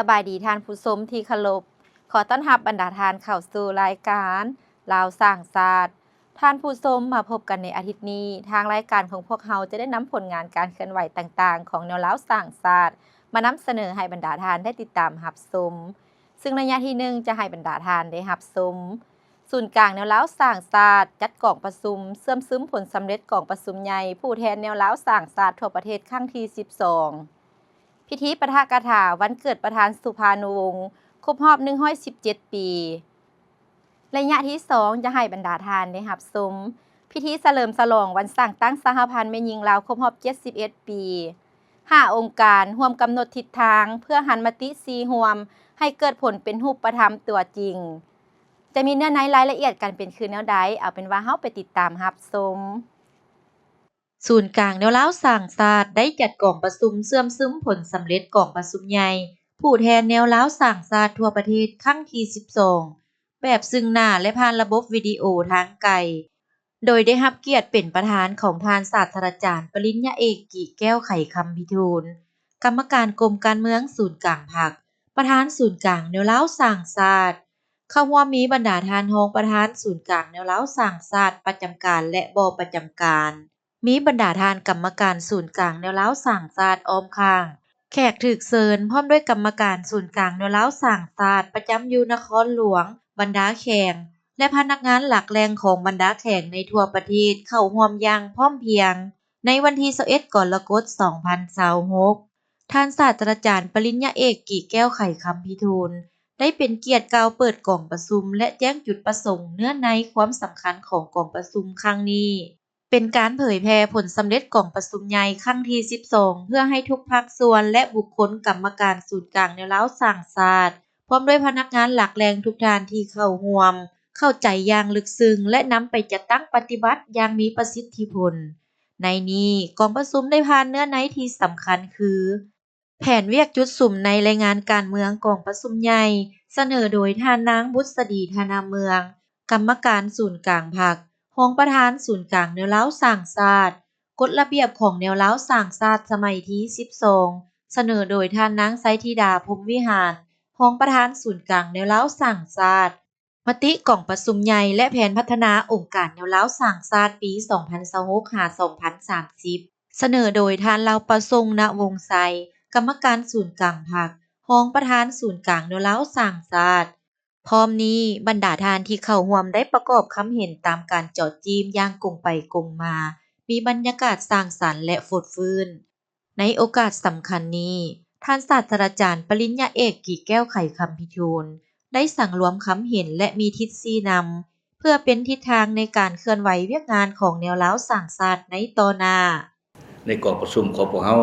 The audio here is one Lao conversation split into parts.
ສະບາຍດີທ່ານຜູ້ຊົມທີ່ເຄົາລົບ. ຂໍຕ້ອນຮັບບັນດາທ່ານເຂົ້າສູ່ລາຍການລາວສ້າງຊາດ. ທ່ານຜູ້ຊົມ, ມາພົບກັນໃນອາທິດນີ້, ທາງລາຍການຂອງພວກເຮົາຈະໄດ້ນຳຜົນງານການເຄື່ອນໄຫວຕ່າງໆຂອງແນວລາວສ້າງຊາດ ມານຳສະເໜີໃຫ້ບັນດາທ່ານໄດ້ຕິດຕາມຮັບຊົມ. ຊຶ່ງໄລຍະທີໜຶ່ງຈະໃຫ້ບັນດາທ່ານໄດ້ຮັບຊົມ ສູນກາງແນວລາວສ້າງຊາດ ຈັດກອງປະຊຸມເຊື່ອມຊຶມຜົນສຳເລັດກອງປະຊຸມໃຫຍ່ຜູ້ແທນແນວລາວສ້າງຊາດທົ່ວປະເທດຄັ້ງທີສິບສອງ. ພິທີປາຖະກະຖາວັນເກີດປະທານສຸພານຸວົງ ຄົບຮອບໜຶ່ງຮ້ອຍສິບເຈັດປີ. ໄລຍະທີສອງຈະໃຫ້ບັນດາທ່ານໄດ້ຮັບຊົມ ພິທີສະເຫຼີມສະຫຼອງວັນສ້າງຕັ້ງສະຫະພັນແມ່ຍິງລາວຄົບຮອບເຈັດສິບເອັດປີ. ຫ້າອົງການຮ່ວມກຳນົດທິດທາງເພື່ອຫັນມະຕິສີ່ຮ່ວມໃຫ້ເກີດຜົນເປັນຮູບປະທຳຕົວຈິງ. ຈະມີເນື້ອໃນລາຍລະອຽດການເປັນຄືແນວໃດ, ເອົາເປັນວ່າເຮົາໄປຕິດຕາມຮັບຊົມ. ສູນກາງແນວລາວສ້າງຊາດໄດ້ຈັດກອງປະຊຸມເຊື່ອມຊຶມຜົນສຳເລັດກອງປະຊຸມໃຫຍ່ຜູ້ແທນແນວລາວສ້າງຊາດທົ່ວປະເທດຄັ້ງທີສິບສອງ ແບບຊຶ່ງໜ້າ ແລະ ຜ່ານລະບົບວິດີໂອທາງໄກ, ໂດຍໄດ້ຮັບກຽດເປັນປະທານຂອງທ່ານສາດສະດາຈານ ປະລິນຍາເອກ ກີແກ້ວ ໄຂຄຳພິທູນ, ກຳມະການກົມການເມືອງສູນກາງພັກ, ປະທານສູນກາງແນວລາວສ້າງຊາດ. ເຂົ້າຮ່ວມມີບັນດາທ່ານຮອງປະທານສູນກາງແນວລາວສ້າງຊາດປະຈຳການ ແລະ ບໍ່ປະຈຳການ, ມີບັນດາທ່ານກຳມະການສູນກາງແນວລາວສ້າງຊາດອ້ອມຂ້າງ, ແຂກຖືກເຊີນ ພ້ອມດ້ວຍກຳມະການສູນກາງແນວລາວສ້າງຊາດປະຈຳຢູ່ນະຄອນຫຼວງ, ບັນດາແຂວງ ແລະ ພະນັກງານຫຼັກແຫຼ່ງຂອງບັນດາແຂວງໃນທົ່ວປະເທດເຂົ້າຮ່ວມຢ່າງພ້ອມພຽງ. ໃນວັນທີຊາວເອັດ ກໍລະກົດ ສອງພັນຊາວຫົກ ທ່ານສາດສະດາຈານປະລິນຍາເອກ ກີແກ້ວ ໄຂຄຳພິທູນ ໄດ້ເປັນກຽດກ່າວເປີດກອງປະຊຸມ ແລະ ແຈ້ງຈຸດປະສົງ, ເນື້ອໃນ, ຄວາມສຳຄັນຂອງກອງປະຊຸມຄັ້ງນີ້. ເປັນການເຜີຍແຜ່ຜົນສຳເລັດກອງປະຊຸມໃຫຍ່ຄັ້ງທີສິບສອງ ເພື່ອໃຫ້ທຸກພາກສ່ວນ ແລະ ບຸກຄົນກຳມະການສູນກາງແນວລາວສ້າງຊາດ ພ້ອມດ້ວຍພະນັກງານຫຼັກແຫຼ່ງທຸກທ່ານທີ່ເຂົ້າຮ່ວມ ເຂົ້າໃຈຢ່າງເລິກເຊິ່ງ ແລະ ນຳໄປຈັດຕັ້ງປະຕິບັດຢ່າງມີປະສິດທິຜົນ. ໃນນີ້, ກອງປະຊຸມໄດ້ຜ່ານເນື້ອໃນທີ່ສຳຄັນຄື ແຜນວຽກຈຸດສຸມໃນລາຍງານການເມືອງກອງປະຊຸມໃຫຍ່ ສະເໜີໂດຍທ່ານນາງ ບຸດສະດີ ທະນາເມືອງ, ກຳມະການສູນກາງພັກ, ຮອງປະທານສູນກາງແນວລາວສ້າງຊາດ, ກົດລະບຽບຂອງແນວລາວສ້າງຊາດສະໄໝທີສິບສອງ ສະເໜີໂດຍທ່ານນາງ ໄຊທິດາ ພົມວິຫານ, ຮອງປະທານສູນກາງແນວລາວສ້າງຊາດ, ມະຕິກອງປະຊຸມໃຫຍ່ ແລະ ແຜນພັດທະນາອົງການແນວລາວສ້າງຊາດປີສອງພັນຊາວຫົກ ຫາ ສອງພັນສາມສິບ ສະເໜີໂດຍທ່ານ ລາວປະສົງ ນະວົງໄຊ, ກຳມະການສູນກາງພັກ, ຮອງປະທານສູນກາງແນວລາວສ້າງຊາດ. ພ້ອມນີ້, ບັນດາທ່ານທີ່ເຂົ້າຮ່ວມໄດ້ປະກອບຄຳເຫັນຕາມການເຈາະຈີ້ມຢ່າງກົງໄປກົງມາ, ມີບັນຍາກາດສ້າງສັນ ແລະ ຟົດຟື້ນ. ໃນໂອກາດສຳຄັນນີ້, ທ່ານສາດສະດາຈານປະລິນຍາເອກ ກີແກ້ວ ໄຂຄຳພິທູນ ໄດ້ສັງລວມຄຳເຫັນ ແລະ ມີທິດຊີ້ນຳ ເພື່ອເປັນທິດທາງໃນການເຄື່ອນໄຫວວຽກງານຂອງແນວລາວສ້າງຊາດໃນຕໍ່ໜ້າ. ໃນກອງປະຊຸມຂອງພວກເຮົາ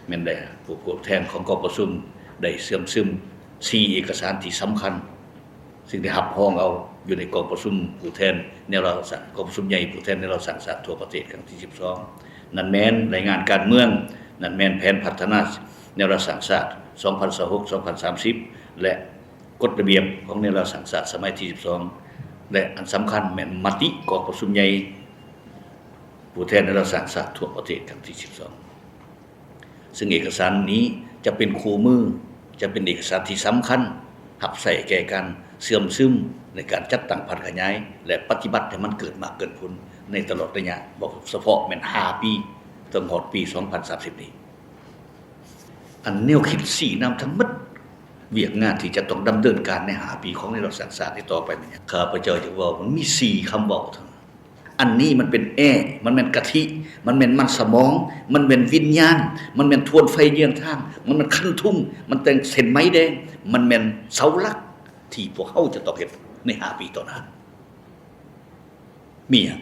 ແມ່ນໄດ້ ຜູ້ ຜູ້ແທນຂອງກອງປະຊຸມໄດ້ເຊື່ອມຊຶມສີ່ເອກະສານທີ່ສຳຄັນ ຊຶ່ງໄດ້ຮັບຮອງເອົາຢູ່ໃນກອງປະຊຸມຜູ້ແທນແນວລາວສ້າງ ກອງປະຊຸມໃຫຍ່ຜູ້ແທນແນວລາວສ້າງຊາດທົ່ວປະເທດຄັ້ງທີສິບສອງ ນັ້ນແມ່ນລາຍງານການເມືອງ, ນັ້ນແມ່ນແຜນພັດທະນາແນວລາວສ້າງຊາດສອງພັນຊາວຫົກ ສອງພັນສາມສິບ ແລະ ກົດລະບຽບຂອງແນວລາວສ້າງຊາດສະໄໝທີສິບສອງ ແລະ ອັນສຳຄັນແມ່ນມະຕິກອງປະຊຸມໃຫຍ່ຜູ້ແທນແນວລາວສ້າງຊາດທົ່ວປະເທດຄັ້ງທີສິບສອງ. ຊຶ່ງເອກະສານນີ້ຈະເປັນຄູ່ມື, ຈະເປັນເອກະສານທີ່ສຳຄັນ ຮັບໃຊ້ແກ່ການເຊື່ອມຊຶມໃນການຈັດຕັ້ງຜັນຂະຫຍາຍ ແລະ ປະຕິບັດໃຫ້ມັນເກີດໝາກເກີດຜົນໃນຕະຫຼອດໄລຍະ ເວົ້າສະເພາະແມ່ນຫ້າປີ ເຖິງຮອດປີສອງພັນສາມສິບນີ້. ອັນແນວຄິດຊີ້ນຳທັງໝົດ ວຽກງານທີ່ຈະຕ້ອງດຳເນີນການໃນຫ້າປີຂອງແນວລາວສ້າງຊາດນີ້ຕໍ່ໄປແມ່ນຫຍັງ? ຂ້າພະເຈົ້າຢາກເວົ້າ ມັນມີສີ່ຄຳເວົ້າເທົ່ານັ້ນ. ອັນນີ້ມັນເປັນແອ, ມັນແມ່ນກະທິ, ມັນແມ່ນມັນສະໝອງ, ມັນແມ່ນວິນຍານ, ມັນແມ່ນທວນໄຟເຍືອງທາງ, ມັນແມ່ນຄັນທຸງ, ມັນແຕ່ງເສັ້ນໄໝແດງ, ມັນແມ່ນເສົາຫຼັກທີ່ພວກເຮົາຈະຕ້ອງເຮັດໃນຫ້າປີຕໍ່ໜ້າ. ມີຫຍັງ?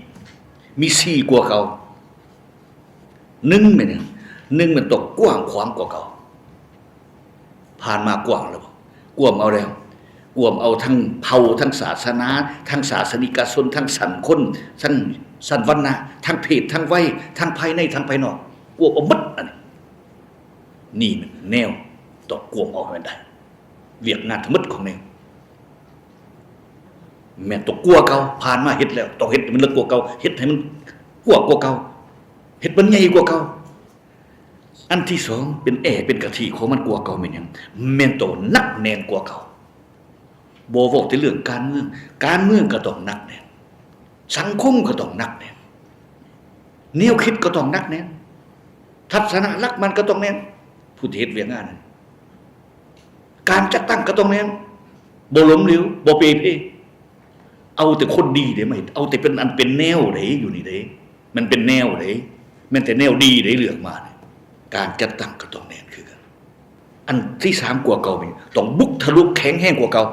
ມີສີ່ກວ່າເກົ່າ. ໜຶ່ງແມ່ນຫຍັງ? ໜຶ່ງແມ່ນຕ້ອງກວ້າງຂວາງກວ່າເກົ່າ. ຜ່ານມາກວ້າງແລ້ວບໍ່? ກວມເອົາແລ້ວ. ກວມເອົາທັງເຜົ່າ, ທັງສາສະໜາ, ທັງສາສະນິກະຊົນ, ທັງຊັ້ນຄົນ, ທັງຊັ້ນວັນນະ, ທັງເພດ, ທັງໄວ, ທັງພາຍໃນ, ທັງພາຍນອກ. ກວມເອົາໝົດອັນນີ້. ນີ້ແມ່ນແນວຕ້ອງກວມເອົາໃຫ້ມັນໄດ້. ວຽກງານທັງໝົດຂອງແນວ ແມ່ນຕ້ອງກວ່າເກົ່າ, ຜ່ານມາເຮັດແລ້ວ ຕ້ອງເຮັດໃຫ້ມັນເລິກກວ່າເກົ່າ, ເຮັດໃຫ້ມັນກວ້າງກວ່າເກົ່າ, ເຮັດມັນໃຫຍ່ກວ່າເກົ່າ. ອັນທີສອງ ເປັນແອເປັນກະທິຂອງມັນກວ່າເກົ່າແມ່ນຫຍັງ? ແມ່ນຕ້ອງໜັກແໜ້ນກວ່າເກົ່າ. ບໍ່ເວົ້າແຕ່ເລື່ອງການເມືອງ, ການເມືອງກໍຕ້ອງໜັກແໜ້ນ, ສັງຄົມກໍຕ້ອງໜັກແໜ້ນ, ແນວຄິດກໍຕ້ອງໜັກແໜ້ນ, ທັດສະນະຫຼັກມັນກໍຕ້ອງແໜ້ນ, ຜູ້ທີ່ເຮັດວຽກງານນັ້ນ ການຈັດຕັ້ງກໍຕ້ອງແໜ້ນ, ບໍ່ລົ້ມເຫຼວ, ບໍ່ເປ່ເພ. ເອົາແຕ່ຄົນດີເດ້ມາເຮັດ, ເອົາແຕ່ເປັນອັນເປັນແນວເດ້ ຢູ່ນີ້ເດ້, ມັນເປັນແນວເດ້, ແມ່ນແຕ່ແນວດີເດ້ເລືອກມານີ້. ການຈັດຕັ້ງກໍຕ້ອງແໜ້ນຄືກັນ. ອັນທີສາມ ກວ່າເກົ່ານີ້ ຕ້ອງບຸກທະລຸແຂງແຮງກວ່າເກົ່າ.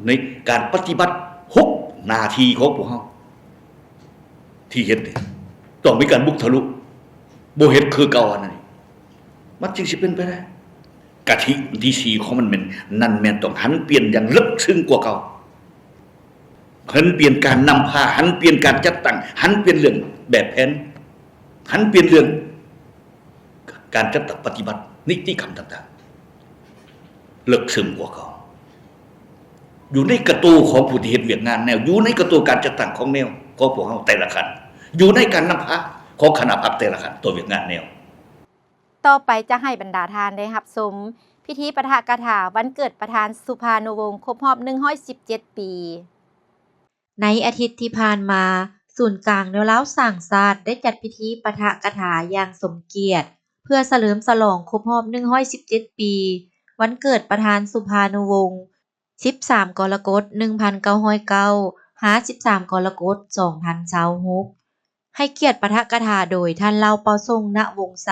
ໃນການປະຕິບັດຫົກໜ້າທີ່ຂອງພວກເຮົາທີ່ເຮັດນີ້ ຕ້ອງມີການບຸກທະລຸ, ບໍ່ເຮັດຄືເກົ່າອັນນັ້ນ ມັນຈຶ່ງຊິເປັນໄປໄດ້. ກະທິອັນທີສີ່ຂອງມັນແມ່ນ, ນັ້ນແມ່ນຕ້ອງຫັນປ່ຽນຢ່າງເລິກເຊິ່ງກວ່າເກົ່າ, ຫັນປ່ຽນການນຳພາ, ຫັນປ່ຽນການຈັດຕັ້ງ, ຫັນປ່ຽນເລື່ອງແບບແຜນ, ຫັນປ່ຽນເລື່ອງ ການຈັດຕັ້ງປະຕິບັດນິຕິກຳຕ່າງໆ ເລິກເຊິ່ງກວ່າເກົ່າ, ຢູ່ໃນກະໂຕຂອງຜູ້ທີ່ເຮັດວຽກງານແນວ, ຢູ່ໃນກະໂຕການຈັດຕັ້ງຂອງແນວຂອງພວກເຮົາແຕ່ລະຂັ້ນ, ຢູ່ໃນການນຳພາຂອງຄະນະພັກແຕ່ລະຂັ້ນຕໍ່ວຽກງານແນວ. ຕໍ່ໄປຈະໃຫ້ບັນດາທ່ານໄດ້ຮັບຊົມພິທີປາຖະກະຖາວັນເກີດປະທານສຸພານຸວົງຄົບຮອບໜຶ່ງຮ້ອຍສິບເຈັດປີ. ໃນອາທິດທີ່ຜ່ານມາ, ສູນກາງແນວລາວສ້າງຊາດໄດ້ຈັດພິທີປາຖະກະຖາຢ່າງສົມກຽດ ເພື່ອສະເຫຼີມສະຫຼອງຄົບຮອບໜຶ່ງຮ້ອຍສິບເຈັດປີ ວັນເກີດປະທານສຸພານຸວົງ, ສິບສາມ ກໍລະກົດ ໜຶ່ງພັນເກົ້າຮ້ອຍເກົ້າ ຫາ ສິບສາມ ກໍລະກົດ ສອງພັນຊາວຫົກ. ໃຫ້ກຽດປາຖະກະຖາໂດຍທ່ານ ເລົ່າ ເປົ່າສົງ ນະວົງໄຊ,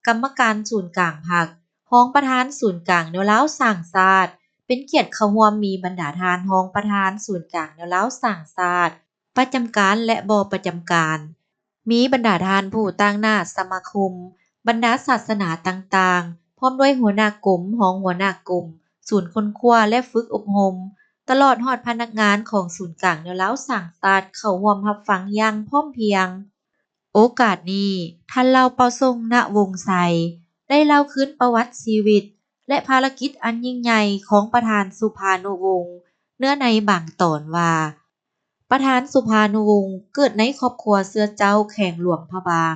ກຳມະການສູນກາງພັກ, ຮອງປະທານສູນກາງແນວລາວສ້າງຊາດ, ເປັນກຽດເຂົ້າຮ່ວມມີບັນດາທ່ານຮອງປະທານສູນກາງແນວລາວສ້າງຊາດ ປະຈຳການ ແລະ ບໍ່ປະຈຳການ, ມີບັນດາທ່ານຜູ້ຕາງໜ້າສະມາຄົມ, ບັນດາສາສະໜາຕ່າງໆ, ພ້ອມດ້ວຍຫົວໜ້າກົມ, ຮອງຫົວໜ້າກົມ, ສູນຄົ້ນຄວ້າ ແລະ ຝຶກອົບຮົມ, ຕະຫຼອດຮອດພະນັກງານຂອງສູນກາງແນວລາວສ້າງຊາດ ເຂົ້າຮ່ວມຮັບຟັງຢ່າງພ້ອມພຽງ. ໂອກາດນີ້, ທ່ານ ເລົ່າ ເປົ່າສົງ ນະວົງໄຊ ໄດ້ເລົ່າຄືນປະຫວັດຊີວິດ ແລະ ພາລະກິດອັນຍິ່ງໃຫຍ່ຂອງປະທານສຸພານຸວົງ ເນື້ອໃນບາງຕອນວ່າ, ປະທານສຸພານຸວົງເກີດໃນຄອບຄົວເຊື້ອເຈົ້າແຂວງຫຼວງພະບາງ,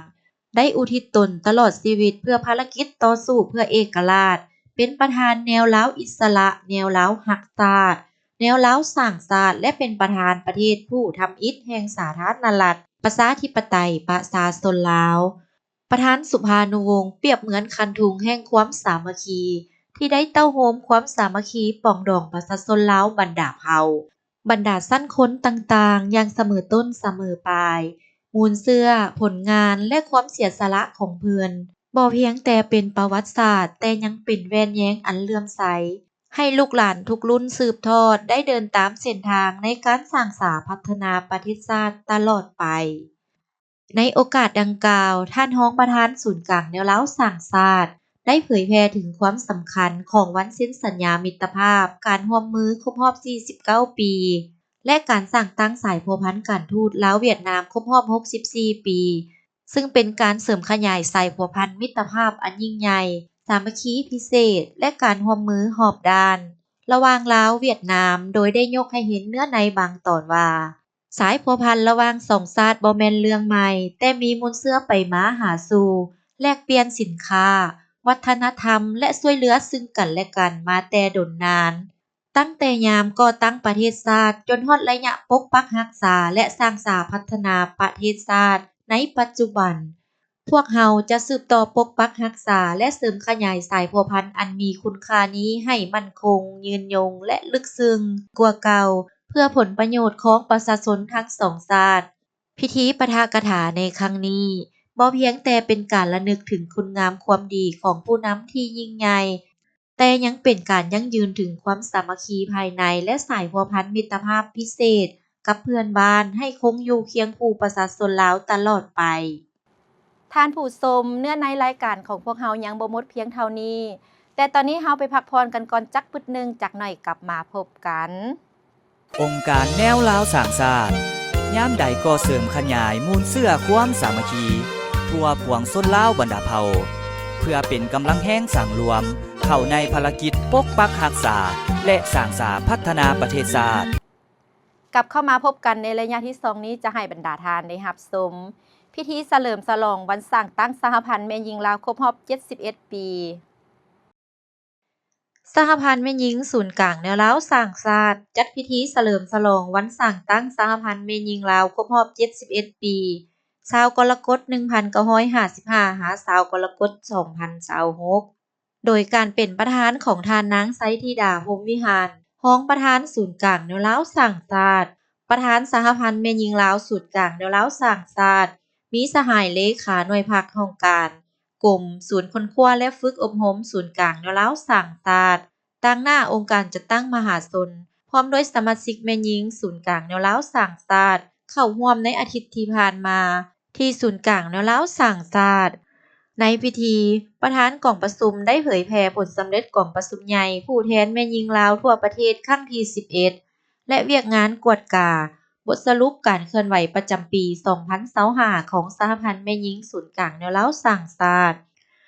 ໄດ້ອຸທິດຕົນຕະຫຼອດຊີວິດເພື່ອພາລະກິດຕໍ່ສູ້ເພື່ອເອກະລາດ, ເປັນປະທານແນວລາວອິດສະຫຼະ, ແນວລາວຮັກຊາດ, ແນວລາວສ້າງຊາດ ແລະ ເປັນປະທານປະເທດຜູ້ທຳອິດແຫ່ງສາທາລະນະລັດ ປະຊາທິປະໄຕ ປະຊາຊົນລາວ. ປະທານສຸພານຸວົງປຽບເໝືອນຄັນທຸງແຫ່ງຄວາມສາມັກຄີ ທີ່ໄດ້ເຕົ້າໂຮມຄວາມສາມັກຄີປອງດອງປະຊາຊົນລາວບັນດາເຜົ່າ, ບັນດາຊັ້ນຄົນຕ່າງໆ ຢ່າງສະເໝີຕົ້ນສະເໝີປາຍ. ມູນເຊື້ອ, ຜົນງານ ແລະ ຄວາມເສຍສະຫຼະຂອງເພິ່ນ ບໍ່ພຽງແຕ່ເປັນປະຫວັດສາດ, ແຕ່ຍັງເປັນແວ່ນແຍງອັນເຫຼື້ອມໃສ ໃຫ້ລູກຫຼານທຸກລຸ້ນສືບທອດໄດ້ເດີນຕາມເສັ້ນທາງໃນການສ້າງສາພັດທະນາປະເທດຊາດຕະຫຼອດໄປ. ໃນໂອກາດດັ່ງກ່າວ, ທ່ານຮອງປະທານສູນກາງແນວລາວສ້າງຊາດ ໄດ້ເຜີຍແຜ່ເຖິງຄວາມສຳຄັນຂອງວັນເຊັນສັນຍາມິດຕະພາບການຮ່ວມມືຄົບຮອບສີ່ສິບເກົ້າປີ ແລະ ການສ້າງຕັ້ງສາຍພົວພັນການທູດລາວຫວຽດນາມຄົບຮອບຫົກສິບສີ່ປີ, ຊຶ່ງເປັນການເສີມຂະຫຍາຍສາຍພົວພັນມິດຕະພາບອັນຍິ່ງໃຫຍ່, ສາມັກຄີພິເສດ ແລະ ການຮ່ວມມືຮອບດ້ານ ລະຫວ່າງລາວ-ຫວຽດນາມ, ໂດຍໄດ້ຍົກໃຫ້ເຫັນເນື້ອໃນບາງຕອນວ່າ, ສາຍພົວພັນລະຫວ່າງສອງຊາດບໍ່ແມ່ນເລື່ອງໃໝ່, ແຕ່ມີມູນເຊື້ອໄປມາຫາສູ່, ແລກປ່ຽນສິນຄ້າ, ວັດທະນະທຳ ແລະ ຊ່ວຍເຫຼືອຊຶ່ງກັນແລະກັນມາແຕ່ດົນນານ, ຕັ້ງແຕ່ຍາມກໍ່ຕັ້ງປະເທດຊາດ ຈົນຮອດໄລຍະປົກປັກຮັກສາ ແລະ ສ້າງສາພັດທະນາປະເທດຊາດໃນປັດຈຸບັນ. ພວກເຮົາຈະສືບຕໍ່ປົກປັກຮັກສາ ແລະ ເສີມຂະຫຍາຍສາຍພົວພັນອັນມີຄຸນຄ່ານີ້ໃຫ້ໝັ້ນຄົງ, ຍືນຍົງ ແລະ ເລິກເຊິ່ງກວ່າເກົ່າ, ເພື່ອຜົນປະໂຫຍດຂອງປະຊາຊົນທັງສອງຊາດ. ພິທີປາຖະກະຖາໃນຄັ້ງນີ້ ບໍ່ພຽງແຕ່ເປັນການລະນຶກເຖິງຄຸນງາມຄວາມດີຂອງຜູ້ນຳທີ່ຍິ່ງໃຫຍ່, ແຕ່ຍັງເປັນການຢັ້ງຢືນເຖິງຄວາມສາມັກຄີພາຍໃນ ແລະ ສາຍພົວພັນມິດຕະພາບພິເສດກັບເພື່ອນບ້ານ ໃຫ້ຄົງຢູ່ຄຽງຄູ່ປະຊາຊົນລາວຕະຫຼອດໄປ. ທ່ານຜູ້ຊົມ, ເນື້ອໃນລາຍການຂອງພວກເຮົາຍັງບໍ່ໝົດພຽງເທົ່ານີ້, ແຕ່ຕອນນີ້ເຮົາໄປພັກຜ່ອນກັນກ່ອນຈັກປຶດໜຶ່ງ, ຈັກໜ້ອຍກັບມາພົບກັນ. ອົງການແນວລາວສ້າງຊາດ ຍາມໃດກໍເສີມຂະຫຍາຍມູນເຊື້ອຄວາມສາມັກຄີທົ່ວປວງຊົນລາວບັນດາເຜົ່າ ເພື່ອເປັນກຳລັງແຮງສັງລວມເຂົ້າໃນພາລະກິດປົກປັກຮັກສາ ແລະ ສ້າງສາພັດທະນາປະເທດຊາດ. ກັບເຂົ້າມາພົບກັນໃນໄລຍະທີສອງນີ້ ຈະໃຫ້ບັນດາທ່ານໄດ້ຮັບຊົມ ພິທີສະເຫຼີມສະຫຼອງວັນສ້າງຕັ້ງສະຫະພັນແມ່ຍິງລາວຄົບຮອບເຈັດສິບເອັດປີ. ສະຫະພັນແມ່ຍິງສູນກາງແນວລາວສ້າງຊາດ ຈັດພິທີສະເຫຼີມສະຫຼອງວັນສ້າງຕັ້ງສະຫະພັນແມ່ຍິງລາວຄົບຮອບເຈັດສິບເອັດປີ, ຊາວກໍລະກົດ ໜຶ່ງພັນເກົ້າຮ້ອຍຫ້າສິບຫ້າ ຫາ ຊາວກໍລະກົດ ສອງພັນຊາວຫົກ ໂດຍການເປັນປະທານຂອງທ່ານນາງ ໄຊທິດາ ພົມວິຫານ ຮອງປະທານສູນກາງແນວລາວສ້າງຊາດ, ປະທານສະຫະພັນແມ່ຍິງລາວສູນກາງແນວລາວສ້າງຊາດ, ມີສະຫາຍເລຂາໜ່ວຍພັກຫ້ອງການ ກົມ, ສູນຄົ້ນຄວ້າ ແລະ ຝຶກອົບຮົມສູນກາງແນວລາວສ້າງຊາດ, ຕາງໜ້າອົງການຈັດຕັ້ງມະຫາຊົນ ພ້ອມດ້ວຍສະມາຊິກແມ່ຍິງສູນກາງແນວລາວສ້າງຊາດ ເຂົ້າຮ່ວມໃນອາທິດທີ່ຜ່ານມາ ທີ່ສູນກາງແນວລາວສ້າງຊາດ. ໃນພິທີ, ປະທານກອງປະຊຸມໄດ້ເຜີຍແຜ່ຜົນສຳເລັດກອງປະຊຸມໃຫຍ່ຜູ້ແທນແມ່ຍິງລາວທົ່ວປະເທດຄັ້ງທີສິບເອັດ ແລະ ວຽກງານກວດກາບົດສະຫຼຸບການເຄື່ອນໄຫວປະຈຳປີສອງພັນຊາວຫ້າ ຂອງສະຫະພັນແມ່ຍິງສູນກາງແນວລາວສ້າງຊາດ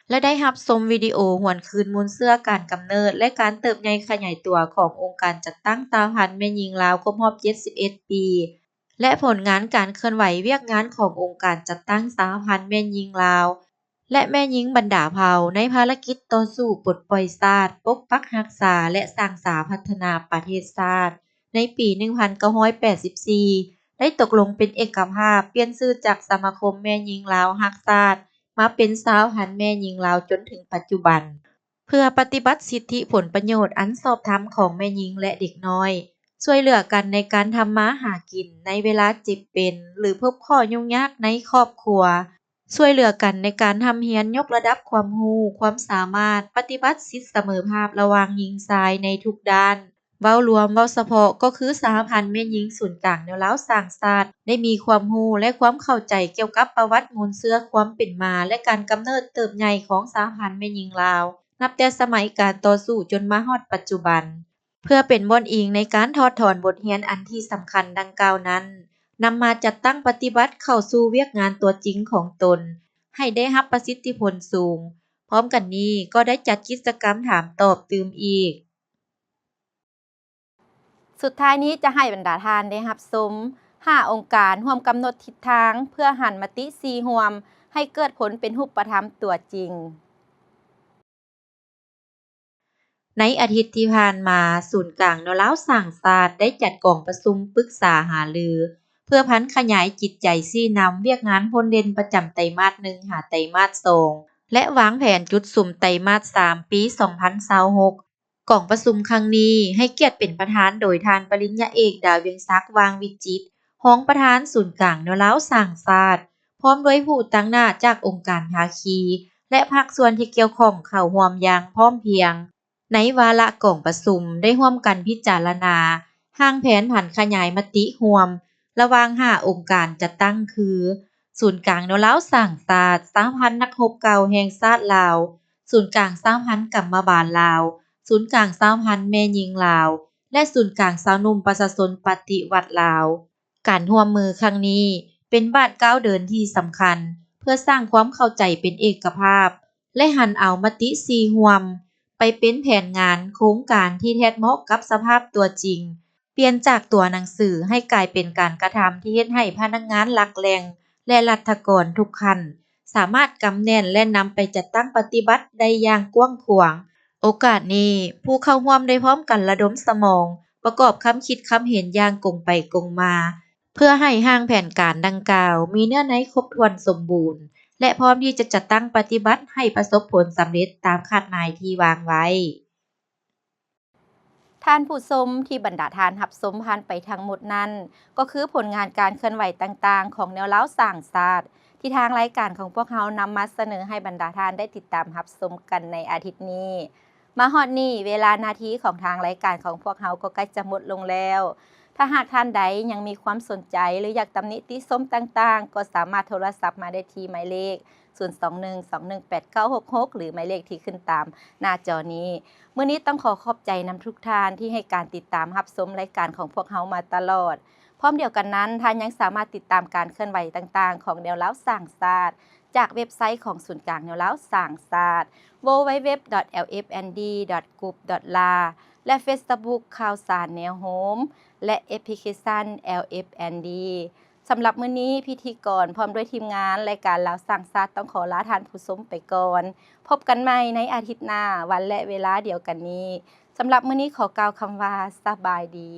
ແລະ ໄດ້ຮັບຊົມວິດີໂອຫວນຄືນມູນເຊື້ອການກຳເນີດ ແລະ ການເຕີບໃຫຍ່ຂະຫຍາຍຕົວຂອງອົງການຈັດຕັ້ງສະຫະພັນແມ່ຍິງລາວຄົບຮອບເຈັດສິບເອັດປີ ແລະ ຜົນງານການເຄື່ອນໄຫວວຽກງານຂອງອົງການຈັດຕັ້ງສະຫະພັນແມ່ຍິງລາວ ແລະ ແມ່ຍິງບັນດາເຜົ່າ ໃນພາລະກິດຕໍ່ສູ້ປົດປ່ອຍຊາດ, ປົກປັກຮັກສາ ແລະ ສ້າງສາພັດທະນາປະເທດຊາດ ໃນປີໜຶ່ງພັນເກົ້າຮ້ອຍແປດສິບສີ່ ໄດ້ຕົກລົງເປັນເອກະພາບ ປ່ຽນຊື່ຈາກສະມາຄົມແມ່ຍິງລາວຮັກຊາດ ມາເປັນສະຫະພັນແມ່ຍິງລາວຈົນເຖິງປັດຈຸບັນ ເພື່ອປະຕິບັດສິດທິຜົນປະໂຫຍດອັນຊອບທຳຂອງແມ່ຍິງ ແລະ ເດັກນ້ອຍ, ຊ່ວຍເຫຼືອກັນໃນການທຳມາຫາກິນໃນເວລາເຈັບເປັນ ຫຼື ພົບຂໍ້ຫຍຸ້ງຍາກໃນຄອບຄົວ, ຊ່ວຍເຫຼືອກັນໃນການຮ່ຳຮຽນຍົກລະດັບຄວາມຮູ້, ຄວາມສາມາດ, ປະຕິບັດສິດສະເໝີພາບລະຫວ່າງຍິງຊາຍໃນທຸກດ້ານ. ເວົ້າລວມ, ເວົ້າສະເພາະກໍຄືສະຫະພັນແມ່ຍິງສູນກາງແນວລາວສ້າງຊາດ ໄດ້ມີຄວາມຮູ້ ແລະ ຄວາມເຂົ້າໃຈກ່ຽວກັບປະຫວັດມູນເຊື້ອຄວາມເປັນມາ ແລະ ການກຳເນີດເຕີບໃຫຍ່ຂອງສະຫະພັນແມ່ຍິງລາວ ນັບແຕ່ສະໄໝການຕໍ່ສູ້ຈົນມາຮອດປັດຈຸບັນ. ເພື່ອເປັນບ່ອນອີງໃນການຖອດຖອນບົດຮຽນອັນທີ່ສຳຄັນດັ່ງກ່າວນັ້ນ ນຳມາຈັດຕັ້ງປະຕິບັດເຂົ້າສູ່ວຽກງານຕົວຈິງຂອງຕົນ ໃຫ້ໄດ້ຮັບປະສິດທິຜົນສູງ. ພ້ອມກັນນີ້ກໍໄດ້ຈັດກິດຈະກຳຖາມຕອບຕື່ມອີກ. ສຸດທ້າຍນີ້ຈະໃຫ້ບັນດາທ່ານໄດ້ຮັບຊົມ ຫ້າອົງການຮ່ວມກຳນົດທິດທາງເພື່ອຫັນມະຕິສີ່ຮ່ວມໃຫ້ເກີດຜົນເປັນຮູບປະທຳຕົວຈິງ. ໃນອາທິດທີ່ຜ່ານມາ, ສູນກາງແນວລາວສ້າງຊາດໄດ້ຈັດກອງປະຊຸມປຶກສາຫາລື ເພື່ອຜັນຂະຫຍາຍຈິດໃຈຊີ້ນຳວຽກງານພົ້ນເດັ່ນປະຈຳໄຕມາດໜຶ່ງຫາໄຕມາດສອງ ແລະ ວາງແຜນຈຸດສຸມໄຕມາດສາມ ປີສອງພັນຊາວຫົກ. ກອງປະຊຸມຄັ້ງນີ້ໃຫ້ກຽດເປັນປະທານໂດຍທ່ານປະລິນຍາເອກ ດາວຽງສັກ ຫວ່າງວິຈິດ ຮອງປະທານສູນກາງແນວລາວສ້າງຊາດ ພ້ອມດ້ວຍຜູ້ຕາງໜ້າຈາກອົງການພາຄີ ແລະ ພາກສ່ວນທີ່ກ່ຽວຂ້ອງເຂົ້າຮ່ວມຢ່າງພ້ອມພຽງ. ໃນວາລະກອງປະຊຸມໄດ້ຮ່ວມກັນພິຈາລະນາຮ່າງແຜນຜັນຂະຫຍາຍມະຕິຮ່ວມລະຫວ່າງຫ້າອົງການຈັດຕັ້ງຄື ສູນກາງແນວລາວສ້າງຊາດ, ສະຫະພັນນັກຮົບເກົ່າແຫ່ງຊາດລາວ, ສູນກາງສະຫະພັນກຳມະບານລາວ, ສູນກາງສະຫະພັນແມ່ຍິງລາວ ແລະ ສູນກາງຊາວໜຸ່ມປະຊາຊົນປະຕິວັດລາວ. ການຮ່ວມມືຄັ້ງນີ້ເປັນບາດກ້າວເດີນທີ່ສຳຄັນ ເພື່ອສ້າງຄວາມເຂົ້າໃຈເປັນເອກະພາບ ແລະ ຫັນເອົາມະຕິສີ່ຮ່ວມໄປເປັນແຜນງານໂຄງການທີ່ແທດເໝາະກັບສະພາບຕົວຈິງ, ປ່ຽນຈາກຕົວໜັງສືໃຫ້ກາຍເປັນການກະທຳທີ່ເຮັດໃຫ້ພະນັກງານຫຼັກແຫຼ່ງ ແລະ ລັດຖະກອນທຸກຂັ້ນ ສາມາດກຳແໜ້ນ ແລະ ນຳໄປຈັດຕັ້ງປະຕິບັດໄດ້ຢ່າງກວ້າງຂວາງ. ໂອກາດນີ້, ຜູ້ເຂົ້າຮ່ວມໄດ້ພ້ອມກັນລະດົມສະໝອງ, ປະກອບຄຳຄິດຄຳເຫັນຢ່າງກົງໄປກົງມາ, ເພື່ອໃຫ້ຮ່າງແຜນການດັ່ງກ່າວມີເນື້ອໃນຄົບຖ້ວນສົມບູນ ແລະ ພ້ອມທີ່ຈະຈັດຕັ້ງປະຕິບັດໃຫ້ປະສົບຜົນສຳເລັດຕາມຄາດໝາຍທີ່ວາງໄວ້. ທ່ານຜູ້ຊົມ, ທີ່ບັນດາທ່ານຮັບຊົມຜ່ານໄປທັງໝົດນັ້ນ ກໍຄືຜົນງານການເຄື່ອນໄຫວຕ່າງໆຂອງແນວລາວສ້າງຊາດ ທີ່ທາງລາຍການຂອງພວກເຮົານຳມາສະເໜີໃຫ້ບັນດາທ່ານໄດ້ຕິດຕາມຮັບຊົມກັນໃນອາທິດນີ້. ມາຮອດນີ້, ເວລາໜ້າທີ່ຂອງທາງລາຍການຂອງພວກເຮົາກໍໃກ້ຈະໝົດລົງແລ້ວ. ຖ້າຫາກທ່ານໃດຍັງມີຄວາມສົນໃຈ ຫຼື ຢາກຕຳໜິຕິຊົມຕ່າງໆ, ກໍສາມາດໂທລະສັບມາໄດ້ທີ່ໝາຍເລກ ສູນສອງໜຶ່ງສອງໜຶ່ງແປດເກົ້າຫົກຫົກ ຫຼື ໝາຍເລກທີ່ຂຶ້ນຕາມໜ້າຈໍນີ້. ມື້ນີ້ຕ້ອງຂໍຂອບໃຈນຳທຸກທ່ານທີ່ໃຫ້ການຕິດຕາມຮັບຊົມລາຍການຂອງພວກເຮົາມາຕະຫຼອດ. ພ້ອມດຽວກັນນັ້ນ, ທ່ານຍັງສາມາດຕິດຕາມການເຄື່ອນໄຫວຕ່າງໆຂອງແນວລາວສ້າງຊາດ ຈາກເວັບໄຊຂອງສູນກາງແນວລາວສ້າງຊາດ www.lfnd.gov.la ແລະ Facebook ຂ່າວສານແນວໂຮມ ແລະ ແອັບພລິເຄຊັນ LFND. ສຳລັບມື້ນີ້ ພິທີກອນພ້ອມດ້ວຍທີມງານລາຍການລາວສ້າງຊາດ ຕ້ອງຂໍລາທ່ານຜູ້ຊົມໄປກ່ອນ. ພົບກັນໃໝ່ໃນອາທິດໜ້າ ວັນ ແລະ ເວລາດຽວກັນນີ້. ສຳລັບມື້ນີ້ຂໍກ່າວຄຳວ່າ ສະບາຍດີ.